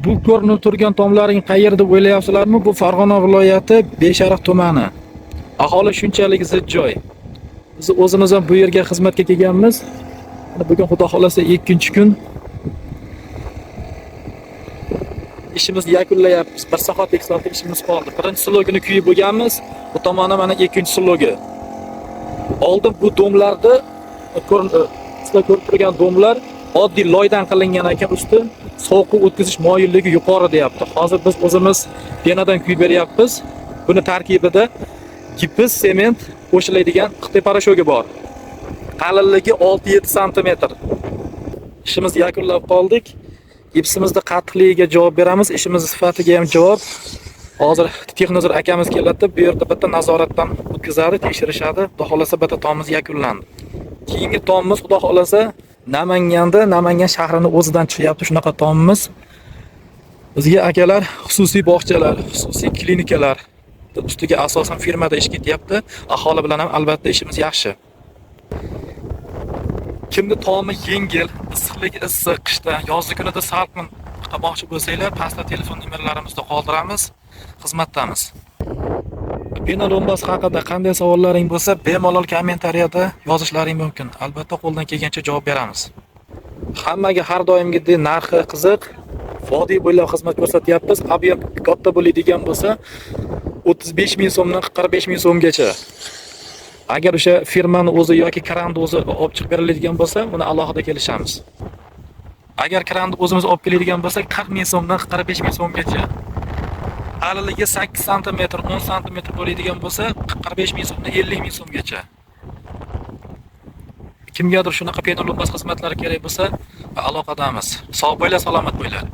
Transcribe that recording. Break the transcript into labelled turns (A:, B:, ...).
A: Bu ko'rinib turgan tomlaring qayerda deb o'ylayapsizlarmi? Bu Farg'ona viloyati Beshariq tumani. Aholi shunchalik zich joy. Biz o'zimiz ham bu yerga xizmatga kelganmiz. Mana bugun Xudo xolasa ikkinchi kun. Ishimizni yakunlayapmiz. 1 soat 2 soatlik ishimiz qoldi. Birinchi slogini kuyib bo'lganmiz. Bu tomoni mana ikkinchi slogi. Oldin bu domlarni sizlar ko'rib turgan domlar oddiy loydan qilingan ekan, usti sovuqqa o'tkazish moyilligi yuqori deyapti. Hozir biz o'zimiz penadan kuyib beryapmiz. Buni tarkibida gips, sement qo'shiladigan Xitoy poroshogi bor. Qalinligi 6-7 santimetr. Ishimizni yakunlab qoldik. Gipsimizni qattiqligiga javob beramiz, ishimizni sifatiga ham javob. Hozir texnozor akamiz keladi, bu yerda bitta nazoratdan o'tkazadi, tekshirishadi. Xudo xolasa bitta tomimiz yakunlandi. Keyingi tomimiz Xudo xolasa Namanganda, Namangan shahrini o'zidan chiqyapti shunaqa tomimiz. Bizga akalar xususiy bog'chalar, xususiy klinikalar ustiga asosan firmada ish ketyapti. Aholi bilan ham albatta ishimiz yaxshi. Kimni tomi yengil, issiqligi issiq qishda, yozgi kunida salqin qilmoqchi bo'lsanglar, pastda telefon nomerlarimizni qoldiramiz, xizmatdamiz. Bino lombasi haqida qanday savollaring bo'lsa, bemalol kommentariyada yozishlaring mumkin. Albatta qo'ldan kelgancha javob beramiz. Hammaga har doimgidek narxi qiziq. Vodiy bo'ylab xizmat ko'rsatyapmiz. Obyekt katta bo'ladigan bo'lsa, 35 ming so'mdan 45 ming so'mgacha. Agar o'sha firmani o'zi yoki kranni o'zi olib chiqib beriladigan bo'lsa, uni alohida kelishamiz. Agar kranni o'zimiz olib keladigan bo'lsak, 40 ming so'mdan 45 ming so'mgacha. Qalinligi 8 sm, 10 sm bo'ladigan bo'lsa, 45 ming so'mdan 50 ming so'mgacha. Kimgadir shunaqa pena lombas xizmatlari kerak bo'lsa, aloqadamiz. Sog' bo'linglar, salomat bo'linglar.